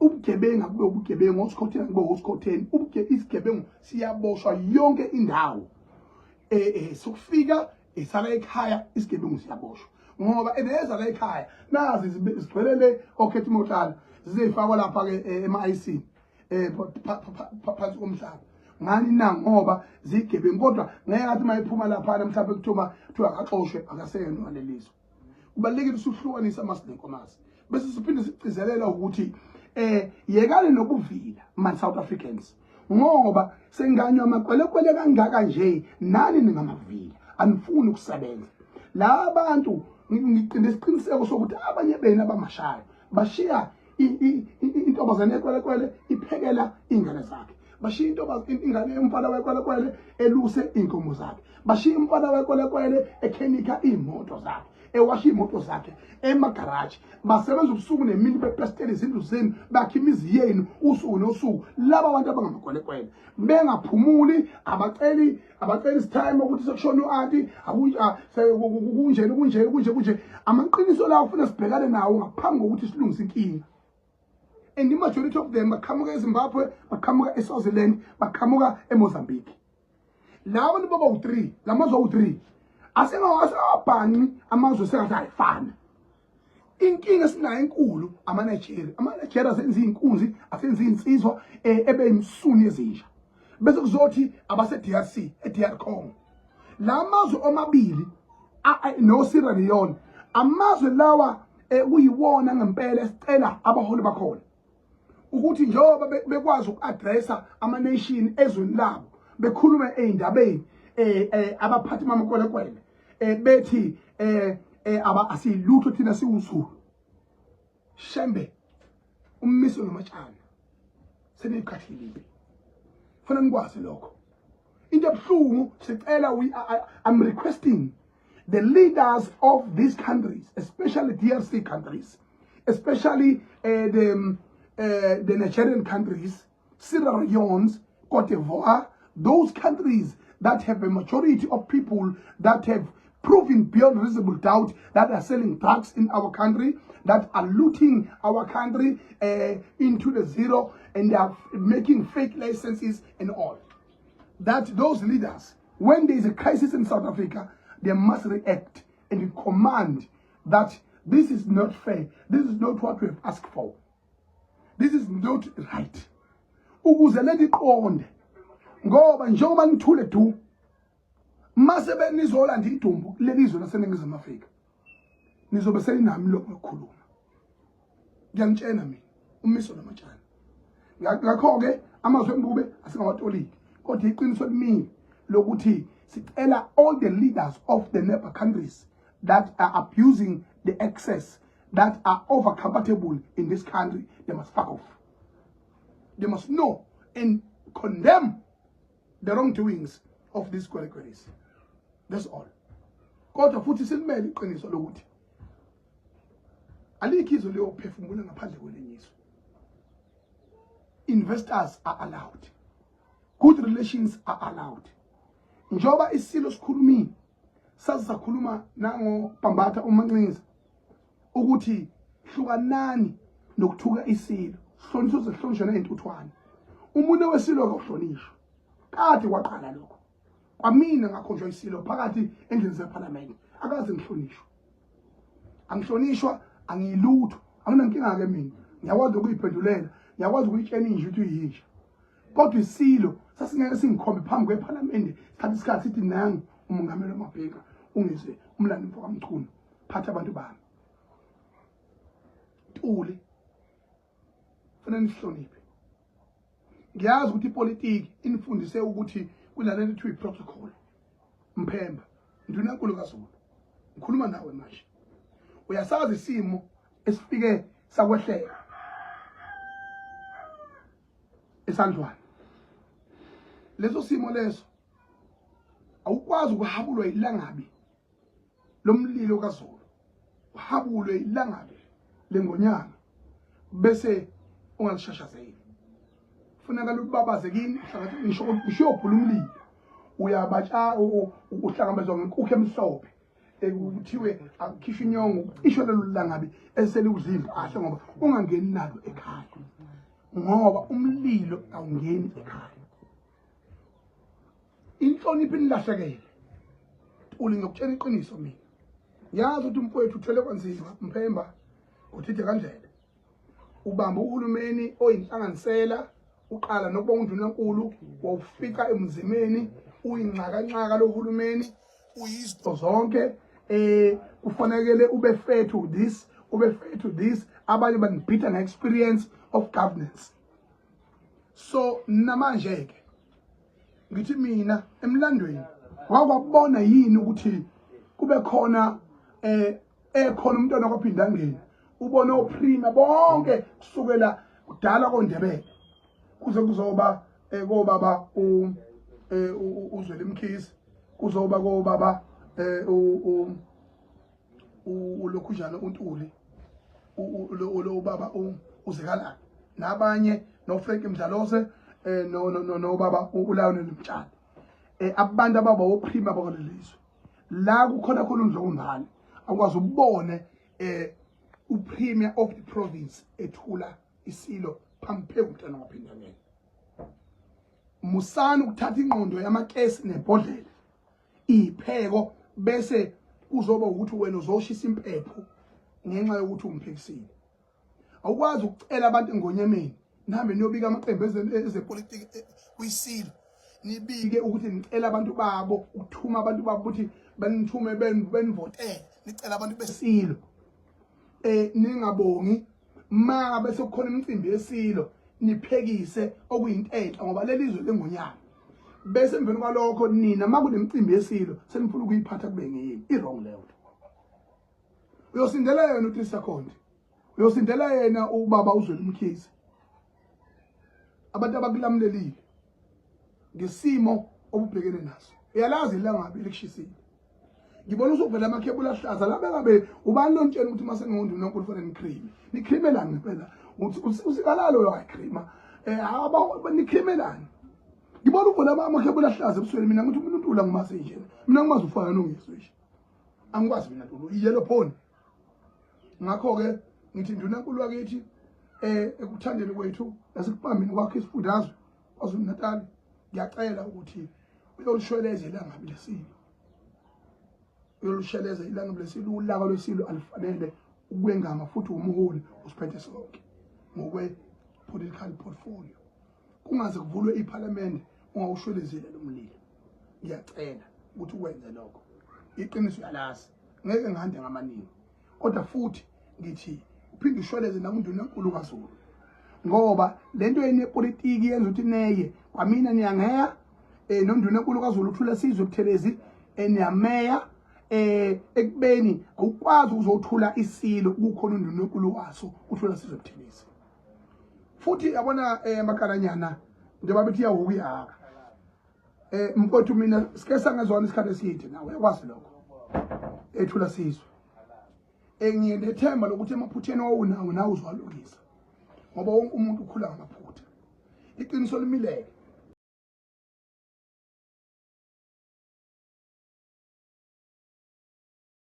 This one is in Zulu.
Ubugebengu akube ubugebengu, osikhotheni akube osikhotheni. Isigebengu siyaboshwa yonke indawo. Sokufika esala ekhaya, isigebengu siyaboshwa ngoba eneza la ekhaya, nazi zigcwelele okhetha imohlala, zizeyifakwa lapha ke ema-IC phansi komhlaba. Ngani na? Ngoba ziyigebengu. Kodwa ngeke athi uma iphuma laphana, mhlawumbe kuthiwa akaxoshwe, akaseyena walelizwe. Kubalulekile usuhlukanisa amasi nenkomazi, bese siphinde sigcizelela ukuthi yekani nokuvila, man South Africans, ngoba senganywa amakwelekwele kangaka nje, nani ningamavila, anifuni ukusebenza. La bantu, ngiqinde isiqiniseko sokuthi abanye benu abamashayo bashiya intombazane yekwelekwele iphekela iy'ngane zakhe, bashiya ingane yomfana wekwelekwele eluse iy'nkomo zakhe, bashiya umfana wekwelekwele ekhenikha iy'moto zakhe, ewasha iy'moto zakhe emagaraji. Basebenza ubusuku nemini, bepestela izindlu zenu, bakhe imizi yenu usuku nosuku. Laba bantu abangamakwelekwele bengaphumuli, abaceli isitime ukuthi sekushona u-anti, kunjeni, kunje kunje kunje. Amaqiniso lawo kufuna sibhekane nawo ngaphambi kokuthi silungise inkinga. And the majority of them baqhamuka eZimbabwe, baqhamuka eSwaziland, baqhamuka eMozambique. Laba bantu baba u3, lamazwe awu3 asengawabhanqi amazwe, sengathi ayifana. Inkinga esinayo enkulu ama-Nigeria. Ama-Nigeria asenza iy'nkunzi, asenza iy'nsizwa ebe imsuni ezinja. Bese kuzothi abase-DRC, e-DR Congo, la mazwe omabili no-Sierra Leone, amazwe lawa kuyiwona ngempela esicela abaholi bakhona ukuthi njengoba bekwazi uku-addressa ama-nation ezweni labo, bekhulume ey'ndabeni abaphathi bamakwelekwele, bethi aba asiyilutho thina siwuZulu. Shembe, ummiso nomatshana seniyikhathile impi, funa nikwazi lokho. Into ebuhlungu, sicela, I'm requesting the leaders of these countries, especially DRC countries, especially the Nigerian countries, Sierra Leone, Cote d'Ivoire, those countries that have a majority of people that have proven beyond reasonable doubt that are selling drugs in our country, that are looting our country into the zero, and they are making fake licenses and all. That those leaders, when there is a crisis in South Africa, they must react and command that this is not fair. This is not what we have asked for. This is not right. Ukuze lento iqonde, ngoba njengoba nithule du, mase benizolanda idumbu kuleli zwe laseNingizimu Afrika, nizobe seninami lokho lokukhuluma. Ngiyangitshena mina, umiso namatshana. Ngakho-ke amazwi embube asingawatoliki, kodwa iqiniso limile lokuthi sicela all the leaders of the neighbor countries that are abusing the access, that are over comfortable in this country, they must fuck off. They must know and condemn the wrongdoings of these kwerekweres. That's all. Kodwa futhi silimele iqiniso lokuthi alikho izwe liyophefumula ngaphandle kwelinye izwe. Investors are allowed, good relations are allowed. Njengoba isilo sikhulumile, saze sakhuluma nangobhambatha uMancinza ukuthi hlukanani nokuthuka isilo, sihlonishwe, sihlonishwe ney'ntuthwane. Umuntu wesilo akawuhlonishwa. Kade kwaqala lokho kwamina, ngakhonjwa isilo phakathi endlini zephalamende, akaze ngihlonishwe, angihlonishwa, angiyilutho. Anginankinga-ke mina, ngiyakwazi ukuyiphendulela, ngiyakwazi ukuyitshena inja ukuthi uyinja, kodwa isilo sasingeke singikhombe phambi kwephalamende, sithatha isikhathi sithi nangu umongameli wamabheka, ungizwe umlando mfo kaMchunu, phatha abantu bami. Ntuli, fanele nihloniphe. Ngiyazi ukuthi ipolitiki inifundise ukuthi kunalento ethiwa i-protocol. Mphemba, ndunankulu kaZulu, ngikhuluma nawe manje. Uyasazi isimo esifike sakwehlela esandlwane. Leso simo leso, awukwazi ukuhabulwa ilangabi lomlilo kaZulu, uhabulwe ilangabi lengonyama bese ungalishashazeli. Funeka lubabaze kini, ngisho ngisho uyobhula umlilo, uyabatsha, uhlangabezwa ngenkukhu emhlophe, kuthiwe akukhishwe inyongo, kucishwe lelo langabi eselikudla impahla, ngoba ungangeni nalo ekhaya. Ngoba umlilo awungeni ekhaya. Inhlonipho inilahlekele. Ntuli, ngiyokutshela iqiniso mina. Ngiyazi ukuthi umfowethu uthwele kwanzima, Mphemba, uthithe kandlela. Ubamba uhulumeni oyinhlanganisela, uqala nokuba undunankulu, wawufika emzimeni, uyinxakanxaka lohulumeni, uyizinto zonke. Kufanele ube fair to this, ube fair to this. Abanye banibhitha nge-experience of governance. So namanje ke ngithi mina, emlandweni wakwabona yini ukuthi kube khona ekhona umntwana kwaphindangene, ubone oprima bonke kusukela kudala koNdebele kuze kuzoba kobaba uZweli Mkhize, kuzoba kobaba ulokhujana uNtuli, lo ubaba uZikalala nabanye, noFrank Mdlalose, no no no baba uLionel Mtshali, abantu ababa oprima bakulelizwe la kukhona khona uNdlovumbane, akwazi ukubone upremier of the province ethula isilo phambi phezu umntwana waphindangene. Musani ukuthatha ingqondo yamakesi nebhodlela ipheko, bese kuzoba ukuthi wena uzoshisa impepho ngenxa yokuthi umphikisile. Awukwazi ukucela abantu engonyameni, nihambe niyobika amaqembu ezepolitiki kwisilo, nibike ukuthi nicela abantu babo, ukuthuma abantu babo ukuthi banithume, benivotele, nicela abantu besilo, ningabongi ma bese kukhona imicimbi yesilo, niphekise okuyinto enhle ngoba leli zwe lengonyama. Bese emveni kwalokho nina ma kunemicimbi yesilo senifuna ukuyiphatha kube ngeyini. I-wrong leyo nto. Uyosindela yena u-3 second, uyosindela yena ubaba uZweli Mkhize, abantu abakulamulelile ngesimo obubhekene naso. Uyalazi ilangabi elikushisile. Ngibona usuvela amakhebula ahlaza la. Bengabe ubani lontshela ukuthi mase ngingundunankulu kufanele nikrime? Nikrimelani ngempela? Usikalalo lo ayikrima, aba nikrimelani? Ngibona uvela amakhebula ahlaza ebusweni. Mina ngithi umuntu uNtuli angimazi nje, mina ngimazi ufana noNgizwe nje, angikwazi mina Ntuli i-yellow pony. Ngakho-ke ngithi ndunankulu wakithi, ekuthandeni kwethu nasekubambeni kwakho isifundazwe KwaZulu Natal, ngiyacela ukuthi uyolishweleza ilangabi lesilo, uyolusheleza ilangabi lesilo. Ulaka lwesilo alufanele ukwengama, futhi umholi usiphethe sonke ngokwe-political portfolio. Kungaze kuvulwe iphalamende ungawushwelezile lo mlilo. Ngiyacela ukuthi ukwenze lokho. Iqiniso uyalazi, ngeke ngihande ngamaningi, kodwa futhi ngithi uphinde ushweleze nakundunankulu kaZulu, ngoba lento yeni yepolitiki yenza ukuthi neye kwamina niyangeya, nondunankulu kaZulu uthula sizwe Buthelezi, niyameya ekubeni awukwazi ukuzothula isilo kukhona undunankulu waso uthula sizwe Buthelezi. Futhi yabona, makalanyana, njengoba bethi iyahuka ihaka, mfowethu, mina sike sangezwana isikhathi eside nawe, uyakwazi lokho, ethula sizwe. Ngiye nethemba lokuthi emaphutheni owunawo nawe uzowalungisa, ngoba wonke umuntu ukhula ngamaphutha. Iqiniso limileke.